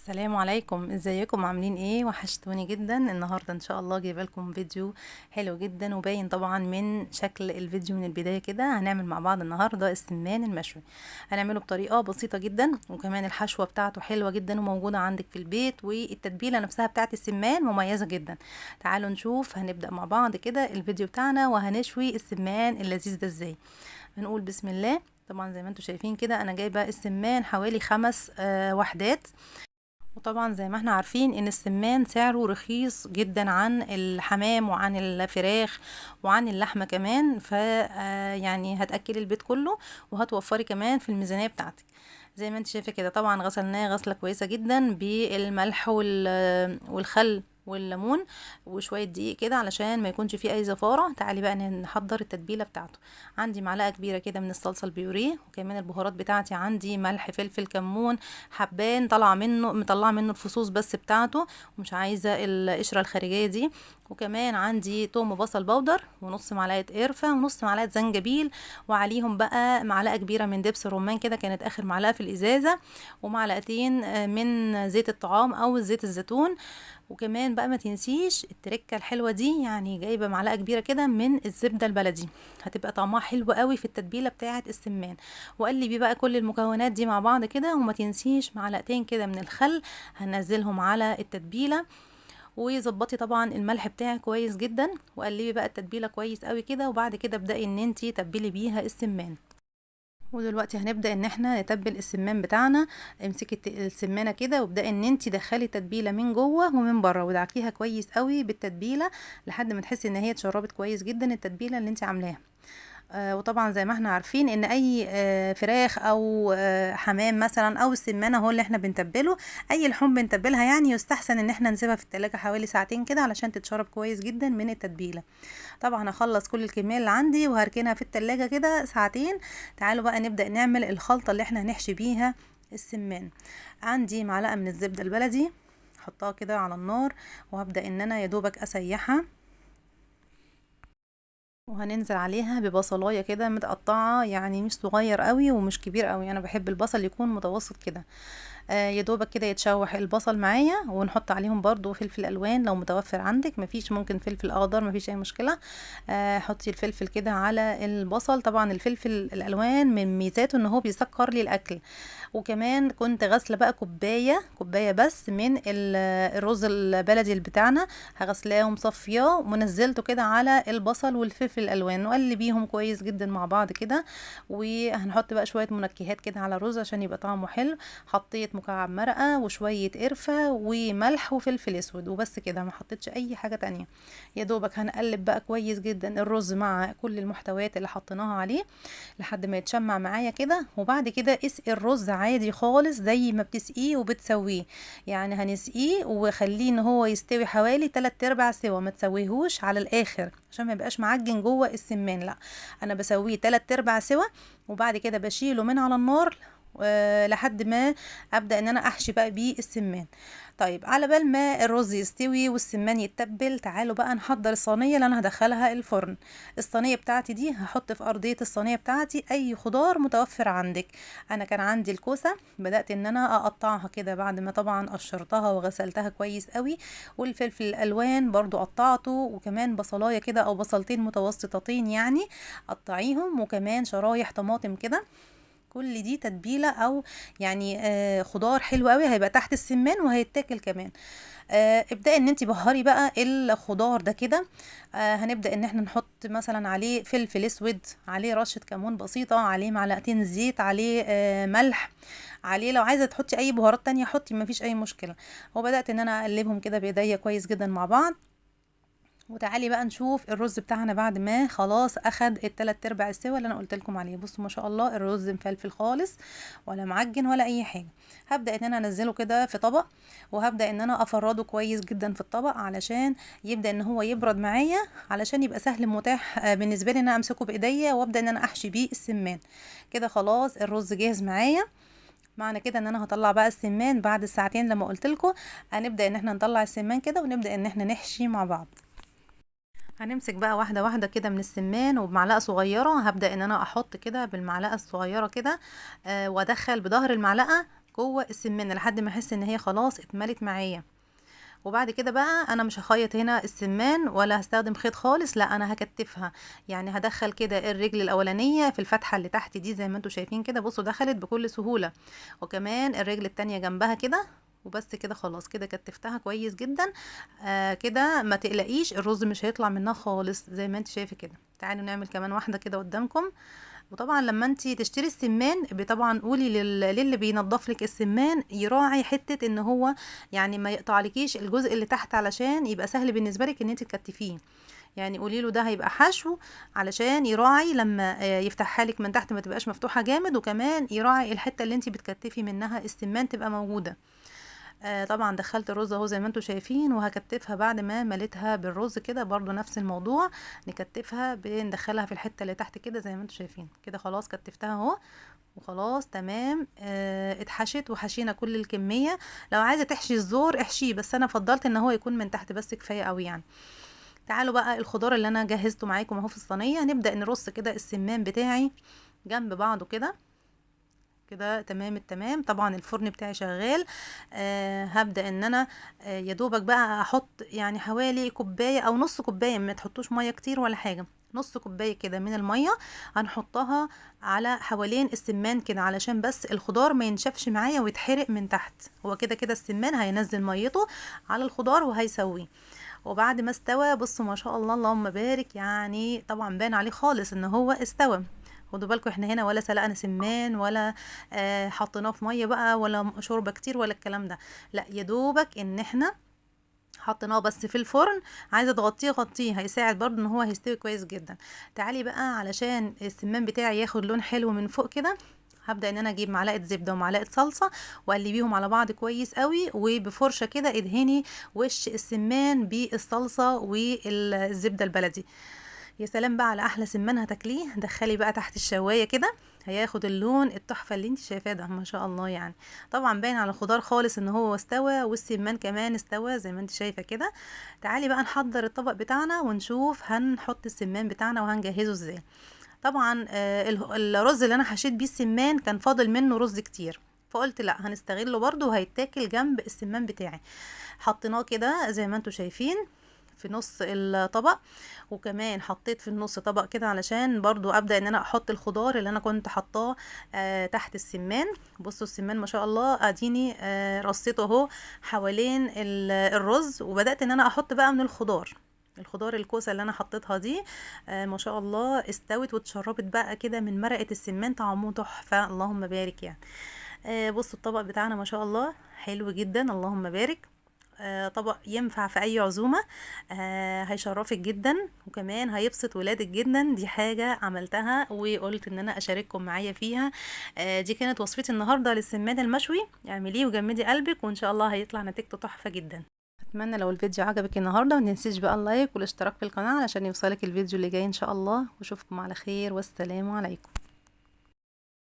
السلام عليكم، ازيكم؟ عاملين ايه؟ وحشتوني جدا. النهارده ان شاء الله جايبه لكم فيديو حلو جدا، وباين طبعا من شكل الفيديو من البداية كده. هنعمل مع بعض النهارده السمان المشوي. هنعمله بطريقة بسيطة جدا، وكمان الحشوه بتاعته حلوة جدا وموجودة عندك في البيت، والتتبيله نفسها بتاعت السمان مميزة جدا. تعالوا نشوف، هنبدا مع بعض كده الفيديو بتاعنا وهنشوي السمان اللذيذ ده ازاي. هنقول بسم الله. طبعا زي ما انتم شايفين كده انا جايبه السمان حوالي 5 وحدات. وطبعا زي ما احنا عارفين ان السمان سعره رخيص جدا عن الحمام وعن الفراخ وعن اللحمة كمان، ف يعني هتأكلي البيت كله وهتوفري كمان في الميزانية بتاعتك. زي ما انت شايفه كده طبعا غسلناه غسله كويسة جدا بالملح والخل والليمون وشوية دقيق كده علشان ما يكونش فيه اي زفاره. تعالي بقى نحضر التتبيله بتاعته. عندي معلقه كبيرة كده من الصلصه البيوريه، وكمان البهارات بتاعتي عندي ملح، فلفل، كمون، حبان طالعه منه، مطلعه منه الفصوص بس بتاعته ومش عايزه القشرة الخارجية دي. وكمان عندي توم وبصل بودر، ونص معلقه قرفه، ونص معلقه زنجبيل، وعليهم بقى معلقه كبيرة من دبس الرمان كده، كانت اخر معلقه في الازازه، ومعلقتين من زيت الطعام او زيت الزيتون. وكمان بقى ما تنسيش التركة الحلوة دي، يعني جايبه معلقه كبيرة كده من الزبدة البلدي، هتبقى طعمها حلو قوي في التتبيله بتاعه السمان. وقلبي بقى كل المكونات دي مع بعض كده، وما تنسيش معلقتين كده من الخل هنزلهم على التتبيله. وظبطي طبعا الملح بتاعك كويس جدا، وقلبي بقى التتبيله كويس قوي كده. وبعد كده ابداي ان انتي تتبلي بيها السمان. ودلوقتي هنبدا ان احنا نتبل السمان بتاعنا. امسكي السمانه كده وابداي ان انتي دخلي التتبيله من جوه ومن بره، ودعكيها كويس قوي بالتتبيله لحد ما تحسي ان هي اتشربت كويس جدا التتبيله اللي انتي عاملاها. وطبعا زي ما احنا عارفين ان اي فراخ او حمام مثلا او السمانه هو اللي احنا بنتبله، اي لحوم بنتبلها يعني يستحسن ان احنا نسيبها في التلاجة حوالي ساعتين كده علشان تتشرب كويس جدا من التتبيله. طبعا هخلص كل الكمية اللي عندي وهركنها في التلاجة كده ساعتين. تعالوا بقى نبدا نعمل الخلطة اللي احنا هنحشي بيها السمان. عندي معلقه من الزبدة البلدي، حطها كده على النار، وهبدا ان انا يا دوبك اسيحها، وهننزل عليها ببصلايه كده متقطعه، يعني مش صغير قوي ومش كبير قوي، انا بحب البصل يكون متوسط كده. يا دوبك كده يتشوح البصل معايا، ونحط عليهم برضو فلفل الوان لو متوفر عندك، مفيش ممكن فلفل اخضر مفيش اي مشكلة. حطي الفلفل كده على البصل. طبعا الفلفل الالوان من ميزاته ان هو بيسكر لي الاكل. وكمان كنت غاسله بقى كوباية بس من الرز البلدي اللي بتاعنا، هغسلاه ومصفياه ونزلته كده على البصل والفلفل الالوان، وقلبيهم كويس جدا مع بعض كده. وهنحط بقى شوية منكهات كده على الرز عشان يبقى طعمه حلو. حطيت مكعب مرقه وشوية قرفه وملح وفلفل اسود وبس كده، ما حطيتش اي حاجة تانية. يا دوبك هنقلب بقى كويس جدا الرز مع كل المحتويات اللي حطيناها عليه لحد ما يتشمع معايا كده. وبعد كده اسقي الرز عادي خالص زي ما بتسقيه وبتسويه، يعني هنسقيه وخليه ان هو يستوي حوالي 3/4 سوا، ما تسويهوش على الاخر عشان ما يبقاش معجن جوه السمان، لا انا بسويه 3/4 سوا. وبعد كده بشيله من على النار لحد ما ابدا ان انا احشي بقى بيه السمان. طيب على بال ما الرز يستوي والسمان يتبل، تعالوا بقى نحضر الصينية اللي انا هدخلها الفرن. الصينية بتاعتي دي هحط في ارضية الصينية بتاعتي اي خضار متوفر عندك. انا كان عندي الكوسه، بدات ان انا اقطعها كده بعد ما طبعا قشرتها وغسلتها كويس قوي، والفلفل الالوان برضو قطعته، وكمان بصلايه كده او بصلتين متوسطتين يعني قطعيهم، وكمان شرايح طماطم كده. كل دي تتبيله او خضار حلو قوي هيبقى تحت السمان وهيتاكل كمان. ابدأي ان انتي بهري بقى الخضار ده كده. هنبدأ ان احنا نحط مثلا عليه فلفل اسود، عليه رشة كمون بسيطة، عليه معلقتين زيت، عليه ملح، عليه لو عايزة تحطي اي بهارات تانية حطي مفيش اي مشكلة. وبدأت ان انا اقلبهم كده بايديا كويس جدا مع بعض. وتعالي بقى نشوف الرز بتاعنا بعد ما خلاص اخد التلات ارباع السوا اللي انا قلت لكم عليه. بصوا ما شاء الله الرز مفلفل خالص ولا معجن ولا اي حاجة. هبدا ان انا انزله كده في طبق، وهبدا ان انا افرده كويس جدا في الطبق علشان يبدا ان هو يبرد معايا، علشان يبقى سهل متاح بالنسبة لي ان انا امسكه بايديا وابدا ان انا احشي بيه السمان. كده خلاص الرز جاهز معايا. معنى كده ان انا هطلع بقى السمان بعد الساعتين لما قلت لكم. هنبدا ان احنا نطلع السمان كده ونبدا ان احنا نحشي مع بعض. هنمسك بقى واحدة واحدة كده من السمان، وبمعلقة صغيرة هبدأ ان انا احط كده بالمعلقة الصغيرة كده، وادخل بظهر المعلقة جوه السمانه لحد ما احس ان هي خلاص اتملت معايا. وبعد كده بقى انا مش هخيط هنا السمان ولا هستخدم خيط خالص، لا انا هكتفها، يعني هدخل كده الرجل الاولانية في الفتحة اللي تحت دي زي ما انتم شايفين كده. بصوا دخلت بكل سهولة، وكمان الرجل التانية جنبها كده، وبس كده خلاص كده كتفتها كويس جدا. كده ما تقلقيش الرز مش هيطلع منها خالص زي ما انت شايفه كده. تعالوا نعمل كمان واحدة كده قدامكم. وطبعا لما انت تشتري السمان طبعا قولي للي بينظف لك السمان يراعي حتة ان هو يعني ما يقطعلكيش الجزء اللي تحت، علشان يبقى سهل بالنسبة لك ان انت تكتفيه. يعني قولي له ده هيبقى حشو علشان يراعي لما يفتحها لك من تحت ما تبقاش مفتوحة جامد، وكمان يراعي الحتة اللي انت بتكتفي منها السمان تبقى موجودة. طبعا دخلت الرز اهو زي ما انتم شايفين، وهكتفها بعد ما مليتها بالرز كده برضو نفس الموضوع، نكتفها بندخلها في الحتة اللي تحت كده زي ما انتم شايفين كده. خلاص كتفتها اهو وخلاص تمام. اتحشت وحشينا كل الكمية. لو عايزه تحشي الزور احشيه، بس انا فضلت ان هو يكون من تحت بس كفاية قوي يعني. تعالوا بقى الخضار اللي انا جهزته معاكم اهو في الصينية، نبدا نرص كده السمان بتاعي جنب بعضه كده كده تمام التمام. طبعا الفرن بتاعي شغال. هبدأ ان انا يا دوبك بقى احط يعني حوالي كوباية او نص كوباية، ما تحطوش مية كتير ولا حاجة، نص كوباية كده من المية هنحطها على حوالين السمان كده، علشان بس الخضار ما ينشفش معايا ويتحرق من تحت. هو كده كده السمان هينزل ميته على الخضار وهيسويه. وبعد ما استوى بصوا ما شاء الله اللهم بارك، يعني طبعا بان عليه خالص ان هو استوى. خدوا بالكم احنا هنا ولا سلقنا سمان ولا حطيناه في مية بقى ولا شوربة كتير ولا الكلام ده، لا يا دوبك ان احنا حطيناه بس في الفرن. عايزه تغطيه غطيه، هيساعد برضو ان هو هيستوي كويس جدا. تعالي بقى علشان السمان بتاعي ياخد لون حلو من فوق كده، هبدا ان انا اجيب معلقه زبدة ومعلقة صلصه واقلبيهم على بعض كويس قوي، وبفرشه كده ادهني وش السمان بالصلصه والزبده البلدي. يا سلام بقى على احلى سمان هتاكليه. دخلي بقى تحت الشوايه كده، هياخد اللون التحفة اللي انت شايفاه ده ما شاء الله. يعني طبعا باين على الخضار خالص ان هو استوى، والسمان كمان استوى زي ما انت شايفه كده. تعالي بقى نحضر الطبق بتاعنا ونشوف هنحط السمان بتاعنا وهنجهزه ازاي. طبعا الرز اللي انا حشيت بيه السمان كان فاضل منه رز كتير، فقلت لا هنستغله برده وهيتاكل جنب السمان بتاعي. حطيناه كده زي ما انتم شايفين في نص الطبق، وكمان حطيت في النص طبق كده علشان برضو ابدا ان انا احط الخضار اللي انا كنت حطاه تحت السمان. بصوا السمان ما شاء الله اديني رصيته اهو حوالين الرز، وبدات ان انا احط بقى من الخضار. الخضار الكوسه اللي انا حطيتها دي ما شاء الله استوت واتشربت بقى كده من مرقه السمان، طعمه تحفة اللهم بارك يعني. بصوا الطبق بتاعنا ما شاء الله حلو جدا اللهم بارك. طبق ينفع في اي عزومة، هيشرفك جدا وكمان هيبسط ولادك جدا. دي حاجة عملتها وقلت ان انا اشارككم معايا فيها. دي كانت وصفتي النهارده للسمان المشوي. اعمليه وجمدي قلبك وان شاء الله هيطلع نتيجته تحفة جدا. اتمنى لو الفيديو عجبك النهارده ما تنسيش بقى ال like والاشتراك في القناة علشان يوصلك الفيديو اللي جاي ان شاء الله. واشوفكم على خير والسلام عليكم.